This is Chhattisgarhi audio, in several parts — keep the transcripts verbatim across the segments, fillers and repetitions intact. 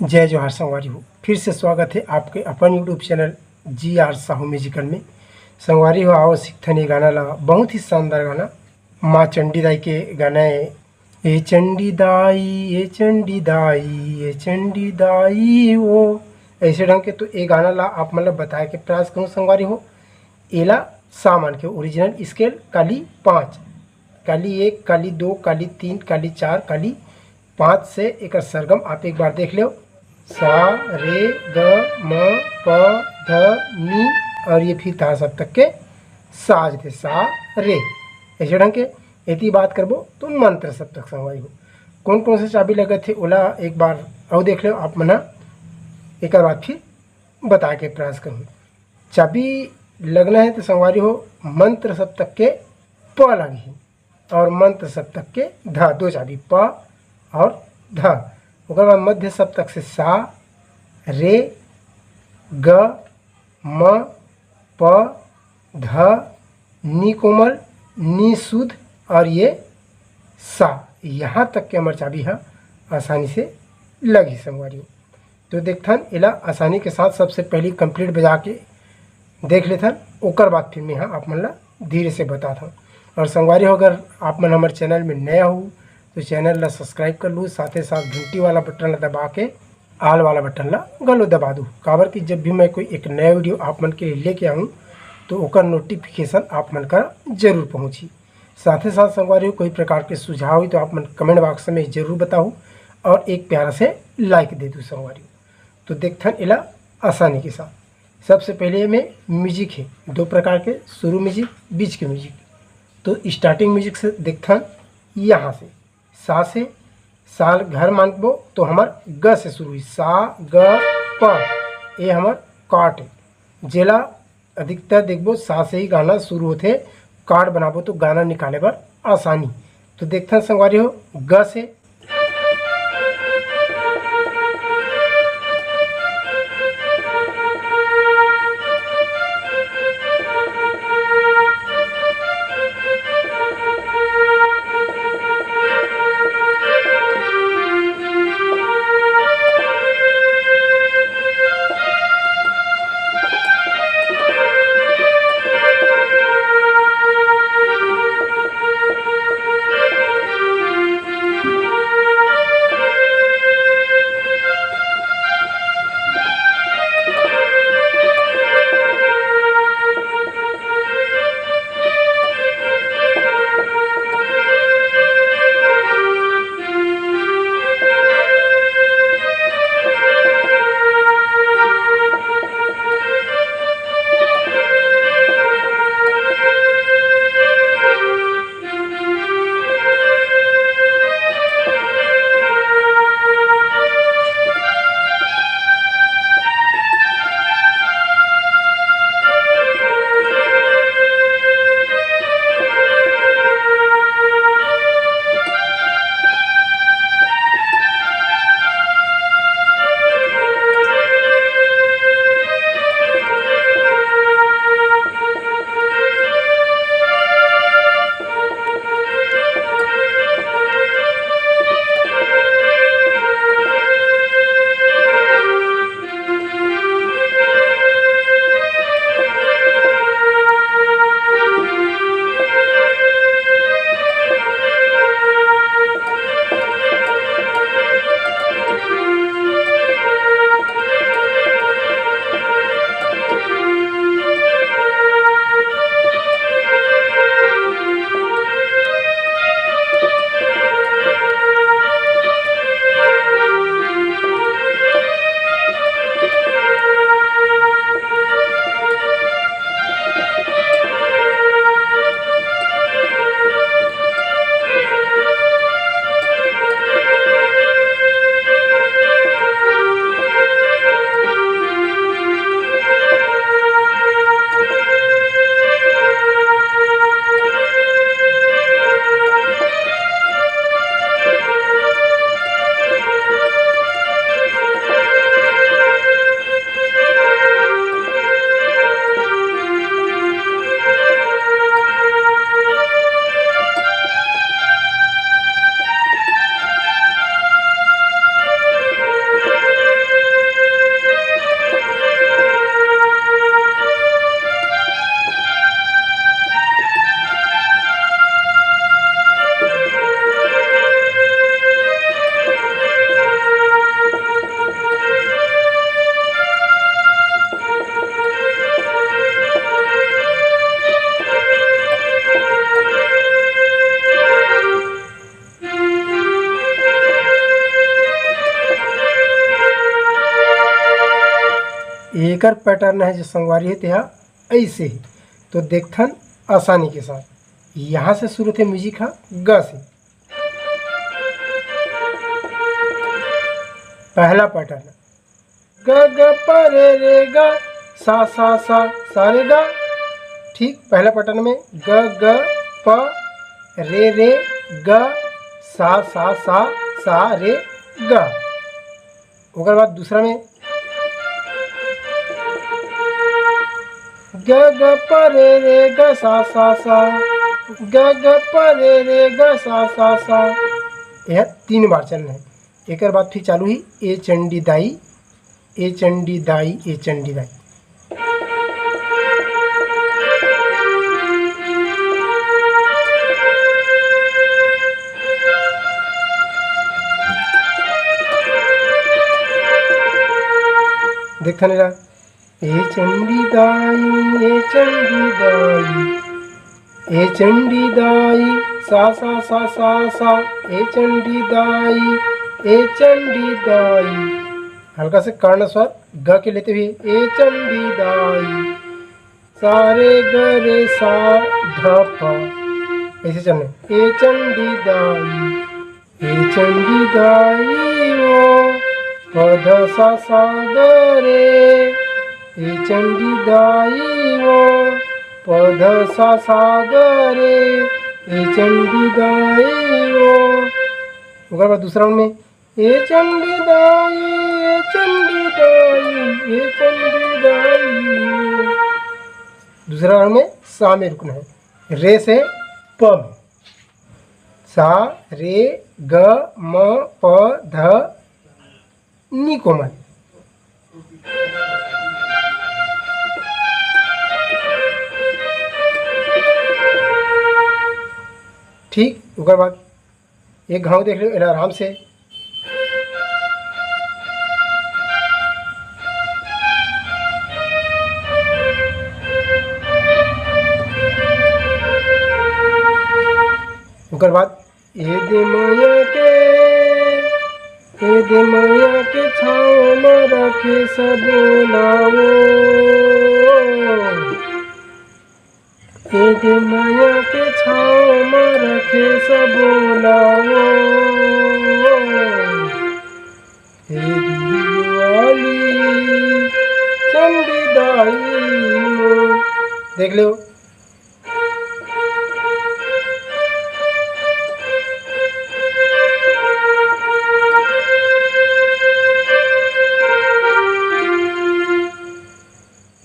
जय जोहार संगवारी हो, फिर से स्वागत है आपके अपन YouTube चैनल जी आर साहू म्यूजिकल में। संगवारी हो, आओ सीखथन ये गाना ला, बहुत ही शानदार गाना, माँ चंडी दाई के गाना है। ए चंडी दाई, ए चंडी दाई, ए चंडी दाई ओ, ऐसे ढंग के। तो ये गाना ला आप मन ला बताए के प्रयास करूँ संगवारी हो। एला सा मान के ओरिजिनल स्केल काली पाँच, काली एक, काली दो, काली तीन, काली चार, काली पाँच से एकर सरगम आप एक बार देख लो। सा, रे, ग, म, प, ध, नी और ये फिर तार सप्तक के साज थे, सा, रे। ऐसे ढंग के एती बात करबो तो मंत्र सप्तक संगवारी हो। कौन कौन से चाबी लगत हे ओला एक बार अउ देख लो आप मन ह। एकर बाद फिर बताए के प्रयास करूँ। चाबी लगना है तो संगवारी हो, मंत्र सप्तक के प लगही और मंत्र सप्तक के ध, दो चाबी प और ध। ओकर बाद मध्य सप्तक से सा, रे, ग, म, प, ध, नी कोमल, नी शुद्ध और ये सा। यहाँ तक के हमर चाबी ह आसानी से लगही संगवारी हो। तो देखथन एला आसानी के साथ सबसे पहली कंप्लीट बजा के देख लेथन, ओकर बाद फिर मैं ह आप मन ला धीरे से बताथन। और संगवारी हो, अगर आप मन हमर चैनल में नया हो तो चैनल ला सब्सक्राइब कर लू, साथे साथ घंटी वाला बटन ला दबा के आल वाला बटन ला घलो दबा दू, काबर कि जब भी मैं कोई एक नया वीडियो आप मन के लिए लेके आऊँ तो ओकर नोटिफिकेशन आप मन करा जरूर पहुँची। साथे साथ संगवारी हो, कोई प्रकार के सुझाव हो तो आप मन कमेंट बॉक्स में जरूर बताओ और एक प्यारा से लाइक दे दू संगवारी हो। तो देखथन एला आसानी के साथ। सबसे पहले में म्यूजिक है दो प्रकार के, शुरू म्यूजिक, बीच के म्यूजिक। तो स्टार्टिंग म्यूजिक से देखथन, यहाँ से सा से, सा घर मानबो तो हमर ग से शुरू हुई, सा ग प, ये हमर कॉर्ड है, जेला अधिकतर देखबो सा से ही गाना शुरू होथे। कॉर्ड बनाबो तो गाना निकाले बर आसानी। तो देखथन संगवारी हो, ग से एकर पैटर्न है जो संगवारी है, तेहा ऐसे ही। तो देखथन आसानी के साथ, यहाँ से शुरू थे म्यूजिक हा ग से। पहला पैटर्न ग ग प रे रे ग सा सा सा सा रे ग। ठीक पहला पैटर्न में ग ग प रे रे ग सा सा सा सा रे ग। ओकर बाद दूसरा में ग ग प रे रे ग सा सा सा, ग ग प रे रे ग सा सा सा। यह तीन बार चलना है। एकर बाद फिर चालू ही ए चंडी दाई, ए चंडी दाई, ए चंडी दाई। देखथन एला, ए चंडी दाई, ए चंडी दाई, ए चंडी दाई, सा सा सा सा सा, ए चंडी दाई, ए चंडी दाई। हल्का से कर्ण स्वर ग के लेते हुए, ए चंडी दाई, सा रे ग रे सा ध प, ऐसे चलना है। ए चंडी दाई, ए चंडी दाई ओ, प ध सा सा ग रे, ए चंडी दाई ओ, प ध सा सा ग रे, ए चंडी दाई ओ। ओकर बाद दूसरा round में ए चंडी दाई, ए चंडी दाई, ए चंडी दाई। दूसरा round में सा में रुकना है, रे से प में। सा रे ग म प ध नी कोमल। ठीक, ओकर बाद एक घाव देख लो, एला आराम से। ओकर बाद ए दे मया के, ए दे मया के छाँव म रखे सबो ला ओ। ए दे मया के छाँव म रखे सबो ला ओ। ए दुआली चंडी दाई ओ। देख लो।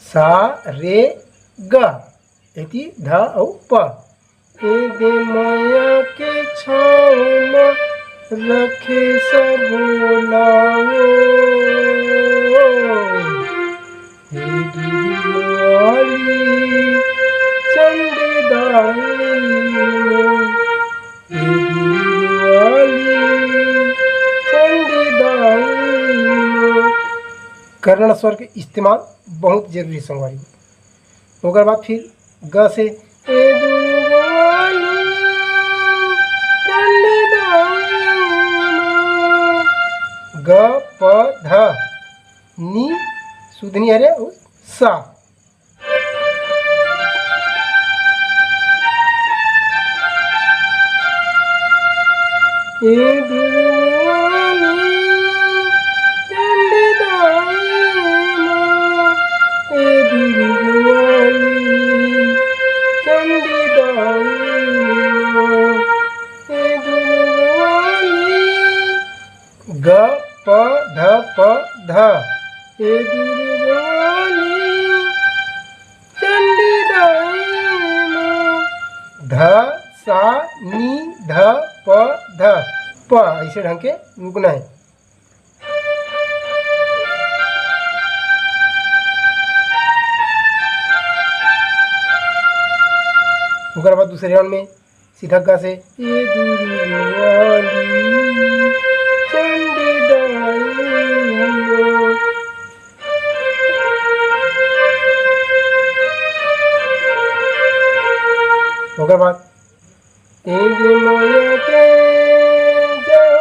सा रे ग, एती ध अउ प। ए दे मया के छाँव म रखे सबो ला ओ। ए दुआली चंडी दाई ओ, ए दुआली चंडी दाई ओ। कर्ण स्वर के इस्तेमाल बहुत जरूरी है संगवारी। ओकर बाद फिर ग से ए दुआली चंडी दाई ओ। ग प ध नी सुधनी हरे अउ सा। ए दुआली चंडी दाई ओ, ए दुआली चंडी दाई ओ, ए दुआली ग प ध प ध। ए दुर्गाली चंडी दाई माँ। ध सा नी ध प ध। प ऐसे ढंग के रुकना है। ओकर बाद दूसरे round में सीधा गा से, ये दुर्गाली चंडी दाई हो। ओकर बाद, ए दे माया के जाओ,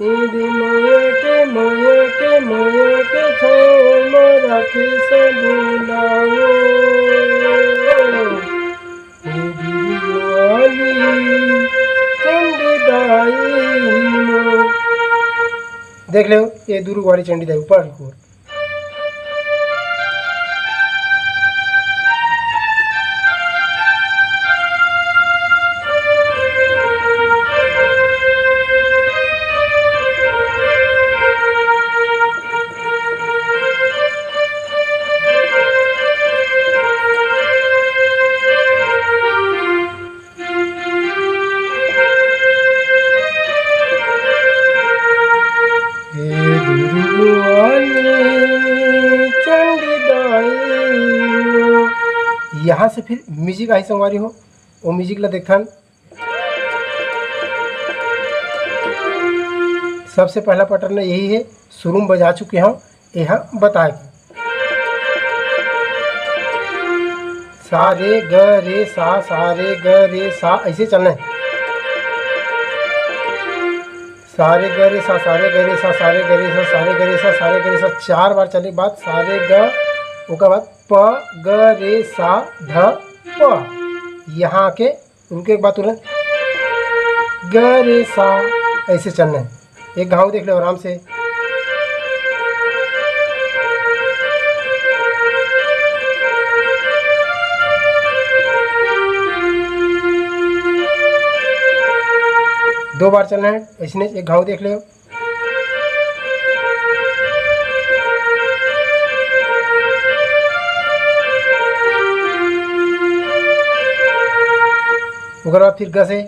ए दे माया के, माया के, माया के छाओ। देख लेव, ये दुरुग वाली चंडी दाई ऊपर की ओर। हे दुरुग वाली चंडी दाई। यहाँ से फिर म्यूजिक आही संगवारी हो, वो म्यूजिक ला देखथन। सबसे पहला पैटर्न यही है, शुरू में बजा चुके हंव, एहा बताए के। सा रे ग रे सा, सा रे ग रे सा, ऐसे चलना है। सा रे ग रे सा, सा रे ग रे सा, सा रे ग रे सा, सा रे ग रे सा, सा रे ग रे सा, चार बार चले के बाद सा रे ग, ओकर बाद प ग रे सा ध प। यहाँ आके रुके के बाद तुरंत ग रे सा, ऐसे चलना है। एक घाव देख लो आराम से। दो बार चलना है, ऐसे नहीं, एक घाव देख लो। ओकर बाद फिर ग से,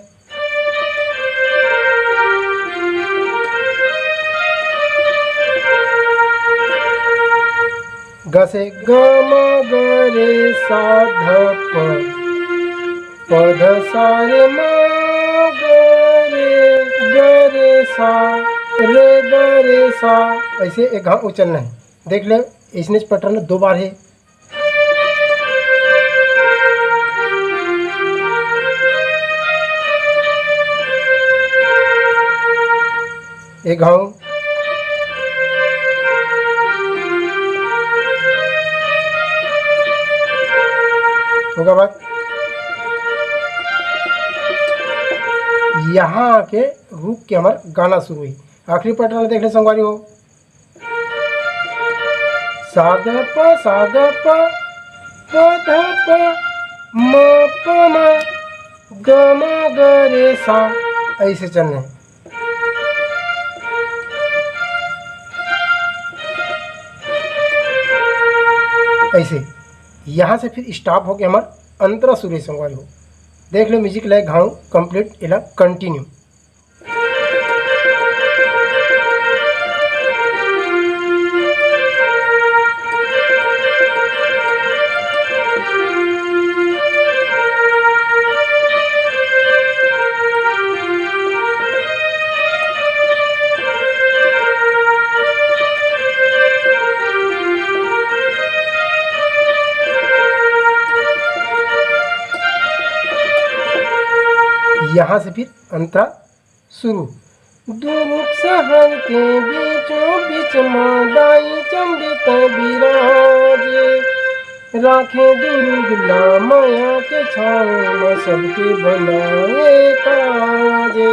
ग से ग म ग रे सा ध प, प ध सा रे म ग रे, ग रे सा, रे ग रे सा। ऐसे एक घाव उचलना है। देख ले, इसने पैटर्न दो बार है। एक घाव। ओकर बाद यहाँ आके रुक के हमार गाना शुरू हुई। आखिरी पैटर्न देख ले संगवारी हो। सा ग प, सा ग प, प ध प, म प म, ग म ग रे सा, ऐसे चलना है। ऐसे यहाँ से फिर स्टॉप होके हमार अंतरा सुर संगवारी हो। देख लो म्यूजिक लय घाव कंप्लीट, एला कंटिन्यू। यहाँ से फिर अंतरा शुरू। दू रुख सहर के बीचों बीच माँ दाई चंडी तैं बिराजे। राखे दुरुग ला मया के छाँव म सबके बनाए काजे।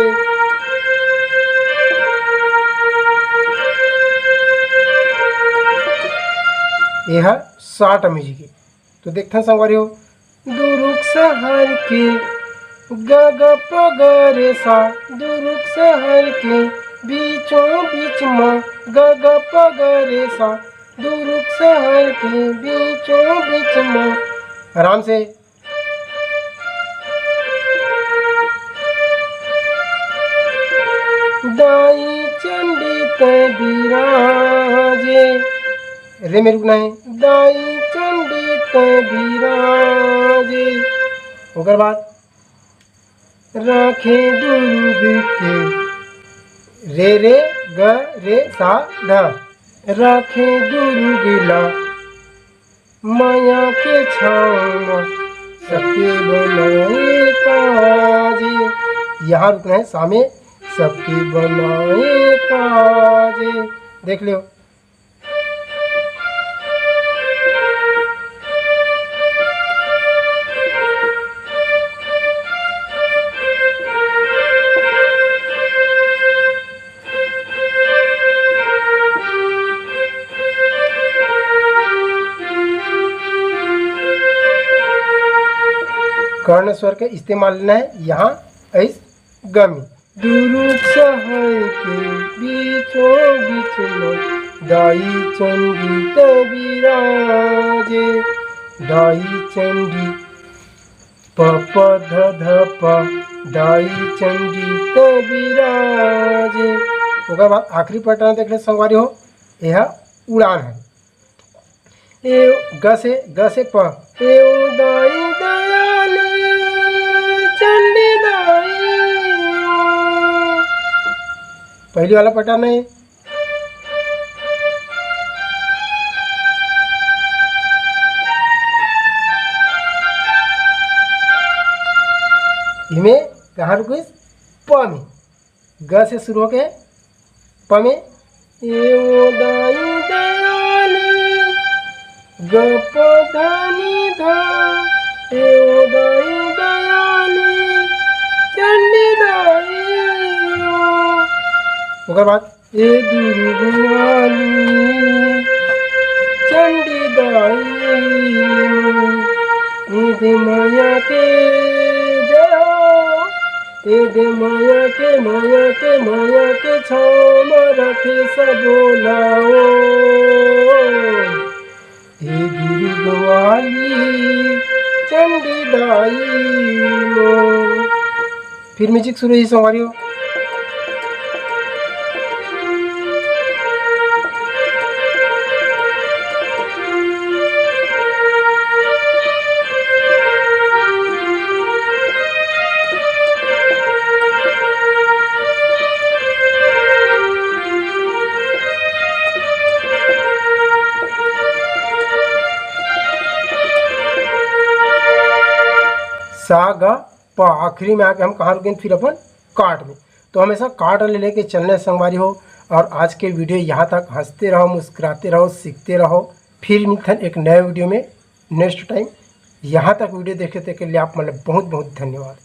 ये ह शार्ट म्यूजिक है। तो देखथन संगवारी हो, दुरुख सहर के ग ग प ग रे सा, दुरुख सहर के बीचों बीच म ग ग प ग रे सा, दुरुख सहर के बीचों बीच म। आराम से। दाई चंडी तैं बिराजे, रे में रुकना है। दाई चंडी तैं बिराजे। ओकर बाद राखे दुरुग के, रे रे ग रे सा ध, राखे दुरुग ला मया के छाँव म सबके बनाए काजे। यहाँ रुकना है, सा में सबके बनाए काजे। देख लियो। वर्ण स्वर के इस्तेमाल न है यहाँ। ऐस गमी दुरुग सहय के बीचो बीच में दाई चंडी त विराजे। दाई चंडी प प ध ध प, दाई चंडी त विराजे। ओकर बाद आखिरी पटना देख ले संगवारी हो, यह उड़ान है। ए ग से, ग से प। ए ओ दाई दयाली चंडी दाई ओ। पहली वाला पटना है। इमे कहाँ रुकिस? प में। ग से शुरू होके प में। ए ओ दाई दयाली, ग प ध नी ध, ए ओ दाई दयाली, चंडी दाई ओ। ओकर बाद ए दुर्गवाली चंडी दाई, ए दे मया के जय हो, ए दे मया के, मया के, मया के छाँव म रखे सबो ला ओ। ए दुर्गवाली चंडी दाई ओ। फिर म्यूजिक शुरू ही संगवारी हो। सा ग प, आखिरी में आके हम कहाँ रुकेन? फिर अपन काट में। तो हमेशा काट ले लेके चलने संगवारी हो। और आज के वीडियो यहाँ तक। हंसते रहो, मुस्कुराते रहो, सीखते रहो। फिर मिलथन एक नए वीडियो में नेक्स्ट टाइम। यहाँ तक वीडियो देखे के लिए आप मन ल बहुत बहुत धन्यवाद।